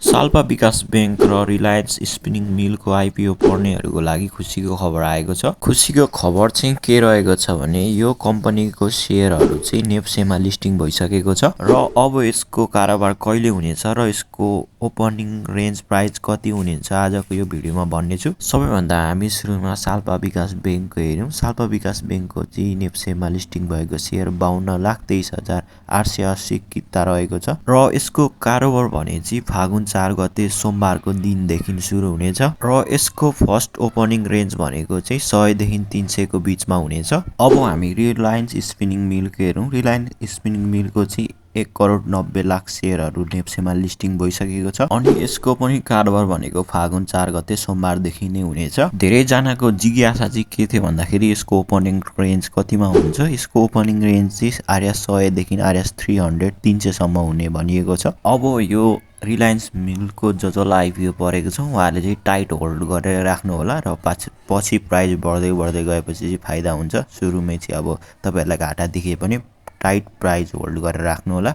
Salpa विकास bank र Reliance spinning मिलको IPO पर्नेहरूको लागि खुसीको खबर आएको छ। खुसीको खबर चाहिँ के रहेको छ भने यो कम्पनीको सेयरहरू चाहिँ नेप्सेमा लिस्टिङ भइसकेको छ र अब यसको कारोबार कहिले हुनेछ र यसको ओपनिङ रेन्ज प्राइस कति हुनेछ आजको यो भिडियोमा भन्नेछु। सबैभन्दा हामी सुरुमा साल्पा विकास बैंकको हेर्यौँ। साल्पा विकास बैंकको चाहिँ नेप्सेमा लिस्टिङ भएको सेयर 52,23,880 किता रहेको छ र यसको कारोबार भने चाहिँ फागुन 4 गते सोमबारको दिनदेखि सुरु हुनेछ र यसको फर्स्ट ओपनिङ रेन्ज भनेको चाहिँ 100 देखि 300 को बीचमा हुनेछ। अब हामी रिलायन्स स्पिनिङ मिलको हेरौँ। रिलायन्स स्पिनिङ मिलको चाहिँ 1,90,00,000 सेयरहरू नेप्सेमा लिस्टिङ भइसकेको छ अनि यसको पनि कारोबार भनेको फागुन 4 गते सोमबारदेखि नै हुनेछ। धेरैजनाको जिज्ञासा चाहिँ के थियो भन्दाखेरि यसको ओपनिङ रेन्ज कतिमा हुन्छ। यसको ओपनिङ रेन्ज चाहिँ आरएस 100 देखि आरएस 300 300 सम्म हुने भनिएको छ। अब यो रिलायन्स मिलको जसलाई आइपिओ परेको छ उहाँहरूले चाहिँ टाइट होल्ड गरेर राख्नु होला र पछि प्राइस बढ्दै गएपछि चाहिँ फाइदा हुन्छ। सुरुमै चाहिँ अब तपाईहरुलाई घाटा देखिए पनि टाइट प्राइस होल्ड गरेर राख्नु होला।